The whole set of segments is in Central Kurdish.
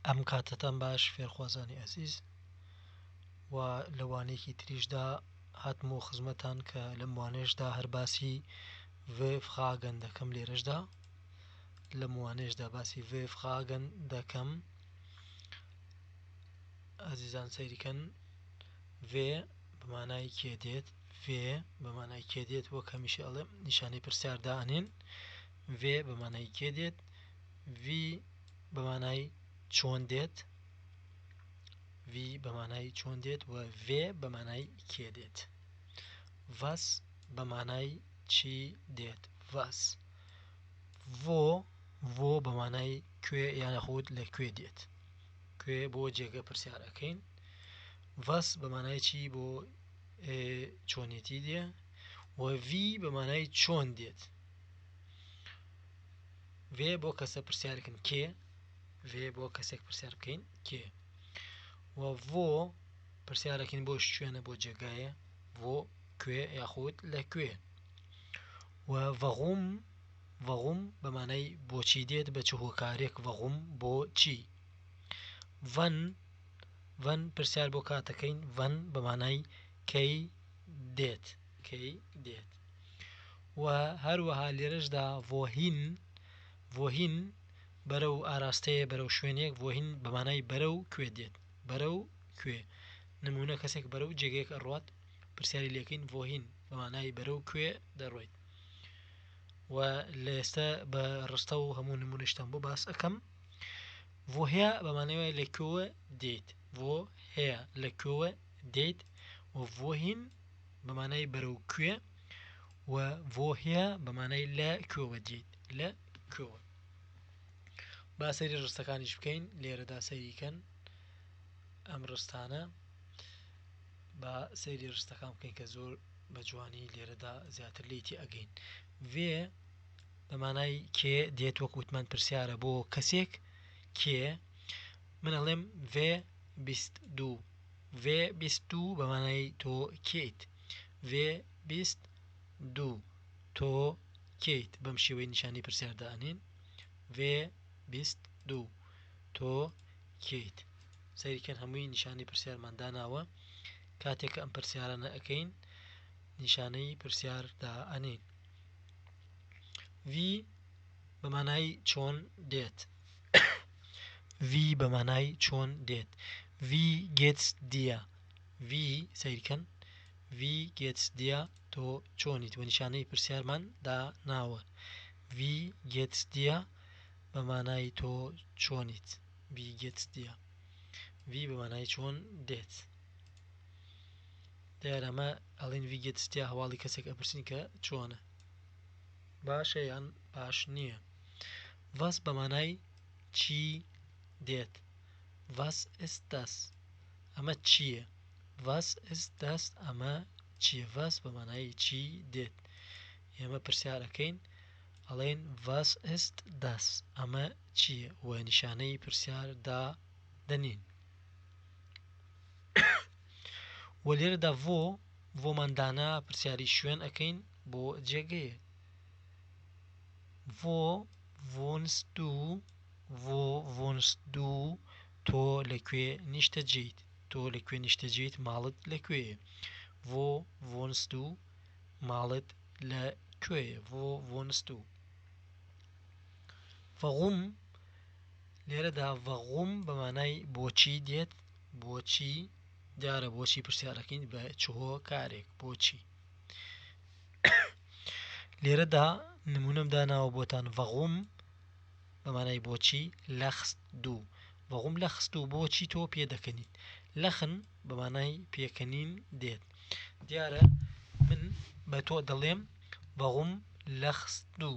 ئەم کاتەتان باش فێرخوازانی ئەزیز و لە وانەیەکی تریشدا هاتمەوە خزمەتان کە لەم وانەیەشدا هەر باسی W-Fragen دەکەم لێرەشدا لەم وانەیەشدا باسی W-Fragen دەکەم ئازیزان سەیریکەن V بەمانای کێ دێت V بەمانای کێ دێت وەک هەمیشە ئەڵێم نیشانەی پرسیار دائەنێن V بەمانای کێ دێت Wie بە مانای چۆن دێت wie بە مانای چۆن دێت و wer بە مانای کێ دێت was بە مانای چی دێت was wo wo بە مانای کوێ یانەخود لە کوێ دێت کوێ بۆ جێگە پرسیار ئەەکەین was بە مانای چی بۆ چۆنێتی دێ و wie بە مانای چۆن دێت wer بۆ کەسە پرسیارکن کێ wer بۆ کەسێک پرسیار بکەین کێ و wo پرسیارەکەین بۆ شوێنە بۆ جێگایە wo کوێ یاخود لە کوێ و warum warum بە مانای بۆچی دێت بە چ هۆکارێک warum بۆچی wann wann پرسیار بۆ کاتەکەین wann بە مانای کەی دێت کەی دێت و هەروەها لێرەشدا wohin wohin بەرەو ئاراستەیە بەرەو شوێنێک wohin بە مانای بەرەو کوێ دێت بەرەو کوێ نمونە کەسێک بەرەو جێگەیەک ئەڕوات پرسیاری لێکەین wohin بە مانای بەرەو کوێ دەڕۆیت و لە ئێستا بە ڕستە و هەموو نمونەشتان بۆ باس ئەەکەم woher بە مانای لە کوێوە دێیت woher لە کوێوە دێیت و wohin بە مانای بەرەو کوێ و woher بە مانای لە کوێوە دێیت لە کوێوە. با سەیری ڕستەکانیش بکەین لێرەدا سەیری کەن ئەم ڕستانە با سەیری ڕستەکان بکەین کە زۆر بە جوانی لێرەدا زیاتر لێی تێ ئەگەین wer بە مانای کێ دێت وەک وتمان پرسیارە بۆ کەسێک کێ من ئەڵێم wer bist du wer bist du بە مانای تۆ کێیت wer bist du تۆ کێیت بەم شێوەی نیشانەی پرسیار دائەنێین wer bist du تۆ کێیت سەیری کەن هەمووی نیشانەی پرسیارمان داناوە کاتێک کە ئەم پرسیارانە ئەکەین نیشانەی پرسیار دائەنێین wie بە مانای چۆن دێت wie بە مانای چۆن دێت wie geht's dir wie سەیرکەن wie geht's dir تۆ چۆنیت وە نیشانەی پرسیارمان داناوە wie geht's dir بە مانای تۆ چۆنیت wie geht's dir wie بە مانای چۆن دێت دیارە ئەمە ئەڵێن wie geht's dir هەواڵی کەسێک ئەپرسین کە چۆنە باشە یان باش نییە was بە مانای چی دێت was ist das ئەمە چییە was ist das ئەمە چییە was بە مانای چی دێت ئێمە پرسیار ئەکەین ئەڵێن was ist das ئەمە چییە و نیشانەی پرسیار دا دەنین و لێرەدا wo wo مان دانا پرسیاری شوێن ئەکەین بۆ جێگەیە wo wohnst du wo wohnst du تۆ لە کوێ نیشتەجێیت تۆ لە کوێ نیشتەجێیت ماڵت لە کوێیە wo wohnst du ماڵت لە کوێیە wo wohnst du warum لێرەدا warum بە مانای بۆچی دێت بۆچی دیارە بۆچی پرسیارەکەین بە چ هۆکارێک بۆچی لێرەدا نمونەم داناوە بۆتان warum بە مانای بۆچی lachst du warum lachst du بۆچی تۆ پێدەکەنیت lachen بە مانای پێکەنین دێت دیارە من بە تۆ دەڵێم warum lachst du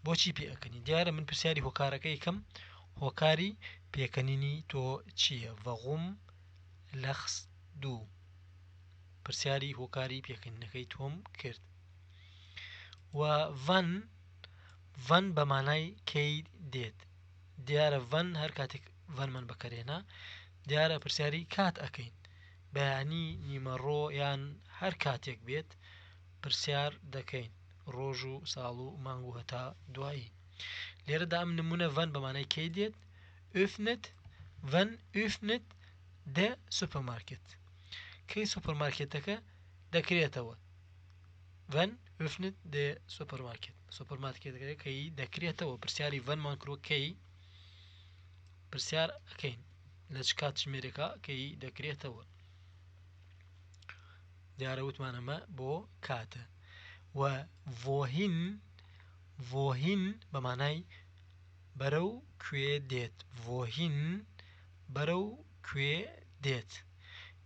بۆچی پێئەکەنی دیارە من پرسیاری هۆکارەکەی کەم هۆکاری پێکەنینی تۆ چییە warum lachst du پرسیاری هۆکاری پێکەنینەکەی تۆم کرد و wann wann بە مانای کەی دێت دیارە wann هەر کاتێک wann مان بەکەرێنا دیارە پرسیاری کات ئەکەین بەیانی نیمەڕۆ یان هەر کاتێک بێت پرسیار دەکەین ڕۆژ و ساڵ و مانگ و هەتا دوایی لێرەدا ئەم نمونە wann بە مانای کەی دێت öffnet. Wann öffnet der Supermarkt کەی سوپەرمارکێتەکە دەکرێتەوە؟ Wann öffnet der Supermarkt سوپەرمارکێتەکە کەی دەکرێتەوە؟ پرسیاری wann مان کردووە کەی پرسیار ئەکەین لە چ کاتژمێرێکا کەی دەکرێتەوە؟ دیارە وتمان ئەمە بۆ کاتە و wohin wohin بە مانای بەرەو کوێ دێت wohin بەرەو کوێ دێت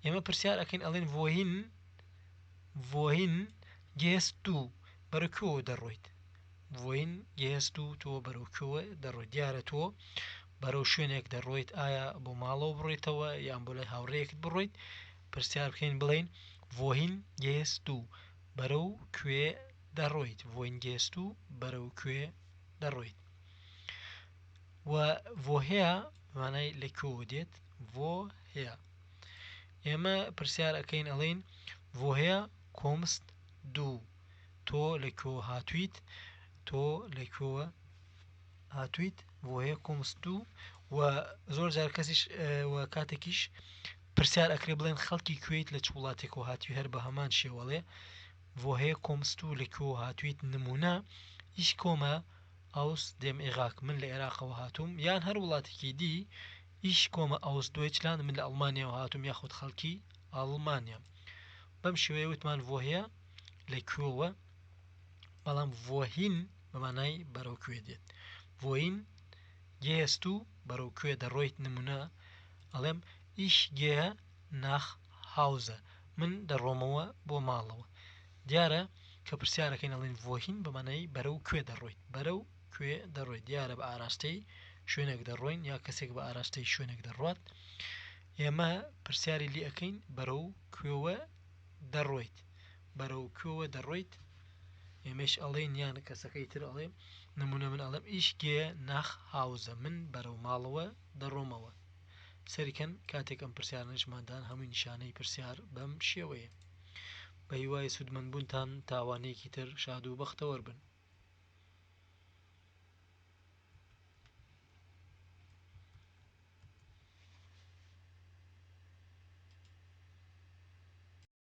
ئێمە پرسیار ئەکەین ئەڵێن wohin wohin gehst du بەرەو کوێوە دەڕۆیت wohin gehst du تۆ بەرەو کوێوە دەڕۆیت دیارە تۆ بەرەو شوێنێک دەڕۆیت ئایا بۆ ماڵەوە بڕۆیتەوە یان بۆ لای هاوڕێیەکت بڕۆیت پرسیار بکەین بڵێین wohin gehst du بەرەو کوێ دەڕۆیت wohin gehst du بەرەو کوێ دەڕۆیت و woher مانای لە کوێوە دێت woher ئێمە پرسیار ئەکەین ئەڵێین woher kommst du تۆ لە کوێوە هاتوویت تۆ لە کوێوە هاتوویت woher kommst du و زۆر جار کەسیش و کاتێکیش پرسیار ئەکرێ بڵێن خەڵکی کوێیت لە چ وڵاتێکەوە هاتووی هەر بە هەمان شێوەڵێ woher kommst du لە کوێوە هاتوویت نمونە ich komme aus dem Irak من لە عێراقەوە هاتووم یان هەر وڵاتێکی دی ich komme aus Deutschland من لە ئەڵمانیاوە هاتووم یاخود خەڵکی ئەڵمانیام بەم شێوەیە وتمان woher لە کوێوە بەڵام wohin بە مانای بەرەو کوێ دێت wohin gehst du بەرەو کوێ دەڕۆیت نمونە ئەڵێم ich gehe nach Hause من دەڕۆمەوە بۆ ماڵەوە دیارە کە پرسیارەکەین ئەڵێن wohin بە مانای بەرەو کوێ دەڕۆیت بەرەو کوێ دەڕۆیت دیارە بە ئاراستەی شوێنێک دەڕۆین یا کەسێک بە ئاراستەی شوێنێک دەڕوات ئێمە پرسیاری لێ ئەەکەین بەرەو کوێوە دەڕۆیت بەرەو کوێوە دەڕۆیت ئێمەش ئەڵێین یان کەسەکەی تر ئەڵێ نمونە من ئەڵێم ich gehe nach Hause من بەرەو ماڵەوە دەڕۆمەوە سەریکەن کاتێک ئەم پرسیارانەشماندان هەمووی نیشانەی پرسیار بەم شێوەیە بە هیوای سوودمەندبوونتان تاوانەیەکی تر شاد و بەختەوەر بن.